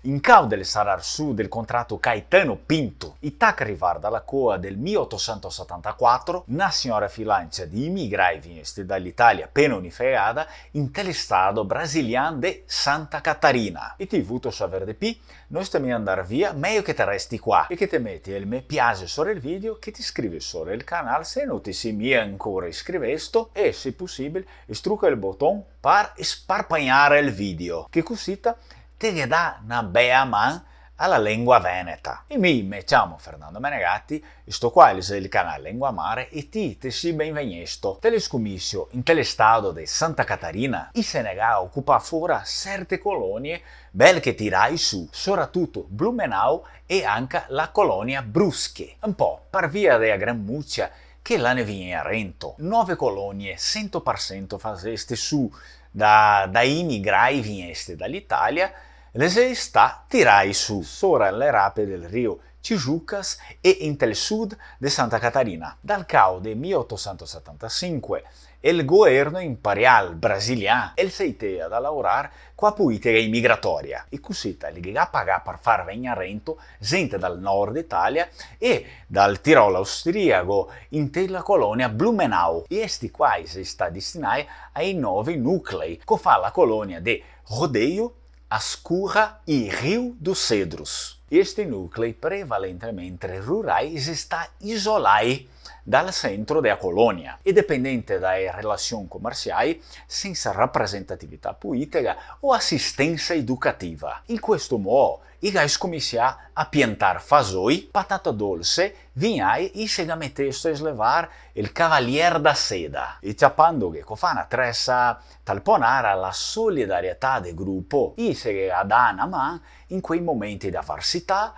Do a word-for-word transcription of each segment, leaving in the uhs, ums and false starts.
In cau del sarar su del contrato Caetano Pinto, i taca rivar da la coa del mia otosento setantaquatro, na siora filancia de imigrai vignesti da l'Italia pena unificada inte l'estado brasilian de Santa Catarina. E ti vuto saver de pi? No sta mia andar via, mejo che te resti qua e che te meti el me piaxe sora el video, che ti scrivi sora el canal se no ti si mia ancora iscrivesto e, se posibil, struca el boton par sparpagnar el video, che cusita te ghe dà na bea man a la lengua veneta. E mi me ciamo Fernando Menegatti, sto qua el xe el canal Lengua Mare e ti te si benvegnesto. Te le scomisio inte l'estado de Santa Catarina, i se ne ga ocupà fora serte colonie bel che tirai su, soratuto Blumenau e anca la colonia Brusque. Un po' par via de la gran mucia che la ne vignea rento. Nove colonie sento par sento faseste su da, da imigrai vignesti da l'Italia, le xe sta tirai su, sora le rape del rio Tijucas e inte el sud de Santa Catarina. Dal cau de mia otosento setantasinque, el goerno imperial brasilian el se itea da laorar co a puitega imigratoria. E cusita, el ghe ga pagà par far vegner rento zente dal nord Italia e dal Tirol austriaco inte la colonia Blumenau. E sti qua i xe sta destinai ai nove nuclei, co fa la colonia de Rodeio, Ascura e Rio dos Cedros. E sti nuclei prevalentemente rurai i xe sta isolai dal sentro de la colonia e dependente da le relasion comersiai, sensa rapresentatività puitega o asistensa educativa. In questo modo, i ga scomisià a piantar fasoi, patata dolse, vignai, i se ga metesto a slevar el Cavalier da Seda, e ciapandoghe co fa na tresa tal ponara la solidarietà de grupo, i se ga dà na man in quei momenti de avarsità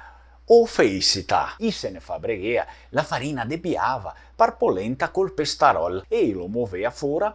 o felicità. I se ne fabreghea la farina de biava par polenta col pestarol e i lo movea fora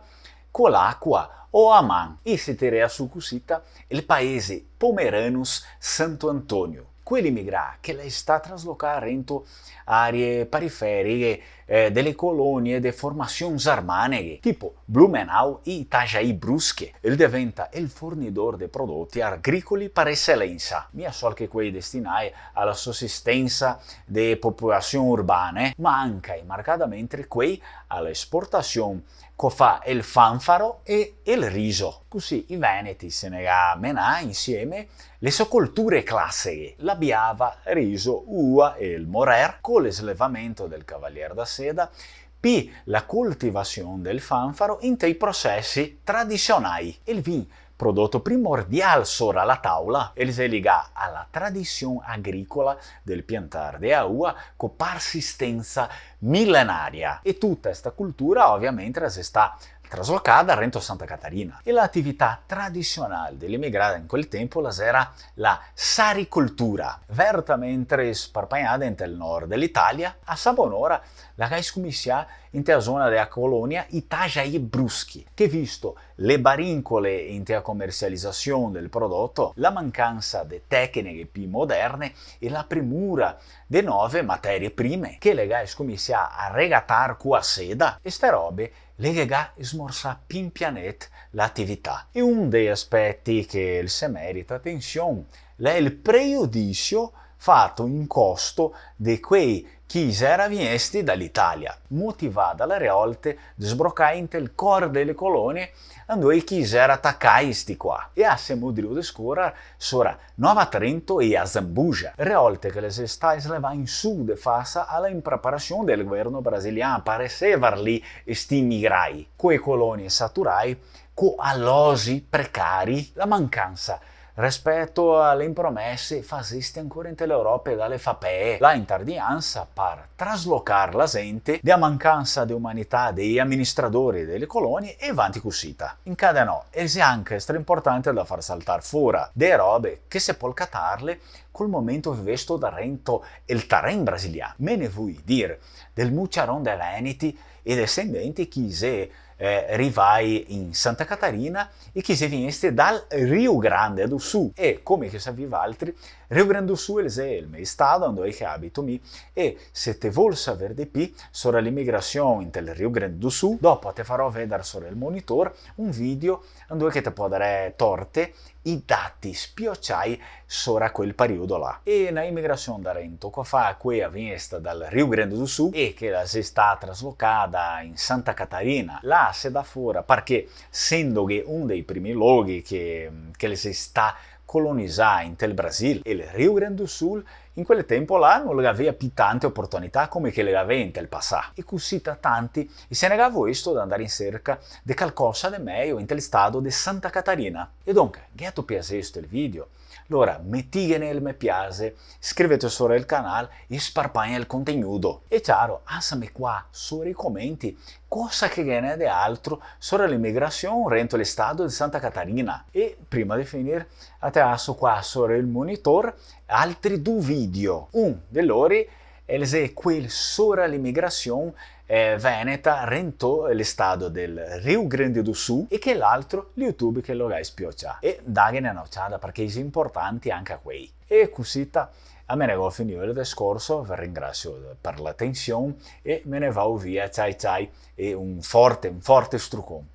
co l'acua o a man. I se tirea su cusita el paese Pomeranus Santo Antonio. Quel imigrà che l'è sta traslocà rento arie periferiche, eh, de le colonie de formasion zarmaneghe, tipo Blumenau e Itajaí Brusque, el deventa el fornidor de prodoti agricoli par eselensa, mia sol che quei destinai a la sosistensa de popolasion urbane, ma anca e marcadamente quei a la esportasion co fa el fanfaro e el riso. Cusì i veneti se ne ga menà insieme le so colture clasiche, la biava, riso, ua e el morer, co l'eslevamento del Cavalier da Seda, pi la coltivasion del fanfaro inte i prosesi tradisionai. El vin, prodoto primordial sora la taula, el xe ligà a la tradision agricola del piantar de ua co persistensa milenaria. E tuta sta cultura, ovviamente, la xe sta traslocada rento Santa Catarina. E la atività tradisional de l'emigrada in quel tempo la xera la saricoltura, vertamente sparpagnada inte el nord de l'Italia. A sa bonora la ga scomisià inte la zona de la colonia Itajaí Brusque, che, visto le barincole inte la comersializasion del prodoto, la mancansa de tecniche pi moderne e la primura de nove materie prime, che le ga scomisià a regatar co la seda, e ste robe le ghe ga smorsà pin pianet l'atività. E un dei aspeti che el se merita atension l'è el prejudisio fato in costo de quei che i xera vignesti da l'Italia, motivà da le reolte sbrocai inte el cor de le colonie, andoi che i xera tacai sti qua. E a semo drio discorar sora Nova Trento e a Zambuja, reolte che le xe stai slevà in su de fasa a la impreparasion del governo brasilian par resevarli sti imigrai, co e colonie saturai co aloxi precari, la mancansa respeto a le impromese faseste ancora inte l'Europe da le fapee, la intardiansa par traslocar la xente, de a mancansa de umanità dei aministradori de le colonie e vanti cusita. Incadenò, el xe anca straimportante da far saltar fora de robe che se pol catarle col momento vivesto da rento el taren brasilian. Me ne vui dir del muciaron de veneti e desendenti che i xe, eh, rivai in Santa Catarina e che i xe vignesti dal Rio Grande do Sul. E, come che savì valtri, Rio Grande do Sul el xe el me estado, andoi che abito mi, e se te vol saver de pi sora l'emigrasion inte el Rio Grande do Sul, dopo te farò vedar sora el monitor un video andoi che te podarè torte i dati spiociai sora quel periodo là. E na imigrasion da rento, co fa, quea vien sta dal Rio Grande do Sul e che la xe sta traslocada in Santa Catarina, là se dà fora, parché sendo che un dei primi loghi che, che le xe sta colonizà inte el Brasil, e el Rio Grande do Sul in quel tempo là no le gavea pi tante oportunità come che le gavea inte el pasà. E cusì ta tanti i se ne ga voesto de andar in serca de calcosa de mejo inte el stato de Santa Catarina. E donca, gheto piasesto el video? Lora metighene el me piase, scrivete sora el canal e sparpagna el contegnudo. E ciaro, asame qua sora i comenti cosa che ghe n'è de altro sora l'imigrasion rento el stato de Santa Catarina. E prima de finir, a te aso qua sora el monitor altri du video. Un de lori el xe quel sora l'imigrasion, eh, veneta rento el stato del Rio Grande do Sul e quel altro l'YouTube che lo ga spiocià. E daghene na ociada parché i xe importanti anca quei. E cusita, a me ne go finìo el discorso, ve ringrasio per l'atension e me ne vao via, ciai ciai, e un forte, un forte strucon.